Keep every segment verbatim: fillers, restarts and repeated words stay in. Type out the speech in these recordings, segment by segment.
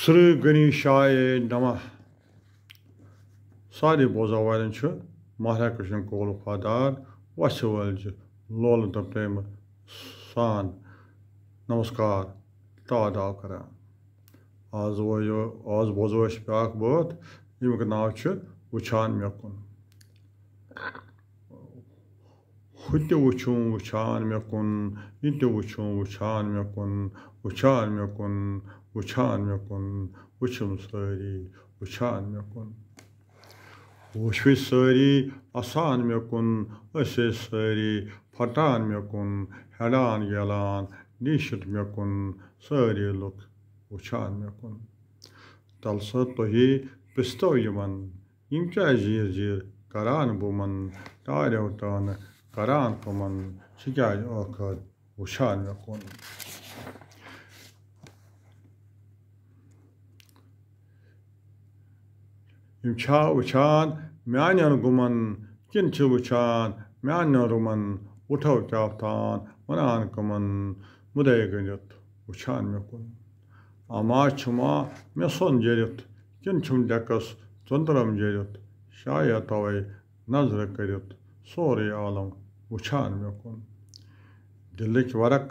شری گنیشایہ نمہ۔ سارے بوزن والٮ۪ن چھُ مہراج کرشن کول وفادار وژھِ وٲلۍ زِ لولہٕ تہٕ پریمہٕ سان نمسکار تہٕ آداب کران۔ آز وۄنۍ، آز بوزو أسۍ بیٛاکھ بٲتھ، ییٚمیُک ناو چھُ وٕچھان مےٚ کُن۔ ہُہ تہِ وٕچھُم وٕچھان مےٚ کُن، یہِ تہِ وٕچھُم وٕچھان مےٚ کُن، وٕچھان مےٚ کُن، وٕچھان مےٚ کُن، وٕچھِم سٲری وٕچھان مےٚ کُن۔ وٕچھوٕے سٲری اَسان مےٚ کُن، أسۍ ٲسۍ سٲری پھٹان مےٚ کُن، ہٮ۪ڈان گٮ۪لان نیٖشِتھ مےٚ کُن، سٲری لُکھ وٕچھان مےٚ کُن۔ تَلہٕ سا تُہی پرٛژھتو یِمَن، یِم کیٛازِ زیٖر زیٖر کران بُمَن، ٹاریو ٹٲنہٕ کران کُمَن، ژٕ کیٛازِ ٲخٕر وٕچھان مےٚ کُن؟ یِم چھا وٕچھان میٛانٮ۪ن گُمَن، کِنہٕ چھِ وٕچھان میٛانٮ۪ن رُمَن؟ وٕٹھو کیٛاہ تھان وَنان کٕمَن، مُدے گٔنٛڈِتھ وٕچھان مےٚ کُن۔ اما چھُما مےٚ سۄن جٔرِتھ، کِنہٕ چھُم ڈٮ۪کَس ژۄندرَم جٔرِتھ؟ شاید تَوَے نظرٕ کٔرِتھ سورُے عالم وٕچھان مےٚ کُن۔ دِلٕکۍ ورق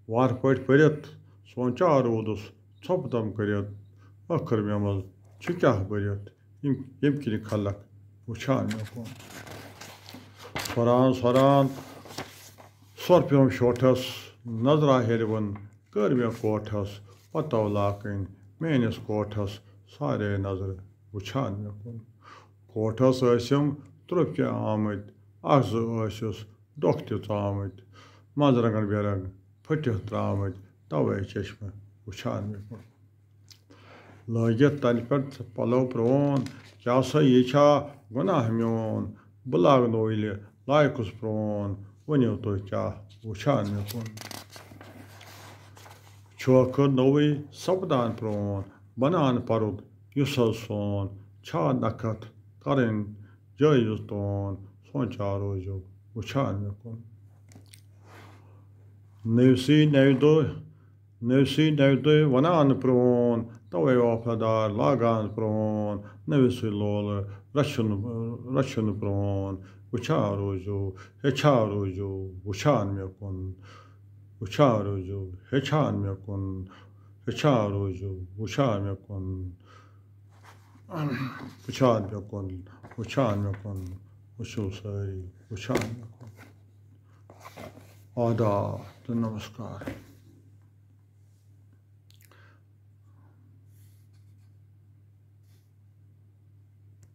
وارٕ پٲٹھۍ پٔرِتھ، سونٛچان روٗدُس ژھۄپہٕ دم کٔرِتھ، ٲخٕر مےٚ منٛز چھُ کیٛاہ بٔرِتھ، یِم، ییٚمہِ کِنۍ خلق وٕچھان مےٚ کُن۔ سۄران سۄران سۄر پیوٚم شوٹھس، نظرا ہیٚرِ وُن کٔر مےٚ کوٹھس، پتو لاکٕنۍ میٲنِس کوٹھس، سارے نظرٕ وٕچھان مےٚ کُن۔ کوٹھس ٲسِم ترٛوپہِ آمٕتۍ، اکھ زٕ ٲسِس ڈۄکھ تہِ ژامٕتۍ، منٛزٕ رنٛگن بے رنٛگ پھٔٹِتھ درٛامٕتۍ، توے چشمہٕ وٕچھان مےٚ کُن۔ لٲگِتھ تَنہِ پٮ۪ٹھ پَلو پرٛون، کیٛاہ سا یہِ چھا گۄناہ میون؟ بہٕ لاگہٕ نوٚو ییٚلہِ لایقُس پرٛون، ؤنِو تُہۍ کیٛاہ وٕچھان مےٚ کُن؟ چھُکھ نوٚوُے سَپدان پرٛون، بَنان پَرُد یُس حظ سون، چھا نَکھَت کَرٕنۍ جٲیِز تون، سونٛچان روٗزِو وٕچھان مےٚ کُن۔ نٔوسٕے نَوِ دۄہ نٔوسٕے نَوِ دۄہ وَنان پرٛون، تَوَے وفادار لاگان پرٛون۔ نٔوسٕے لولہٕ رَچھُن، رَچھُن پرٛون۔ وٕچھان روٗزِو، ہیٚچھان روٗزِو، وٕچھان مےٚ کُن۔ وٕچھان روٗزِو، ہیٚچھان مےٚ کُن۔ ہیٚچھان روٗزِو، وٕچھان مےٚ کُن۔ وٕچھان مےٚ کُن، وٕچھان مےٚ کُن۔ وٕچھِو سٲری، وٕچھان مےٚ کُن۔ آداب تہٕ نمسکار۔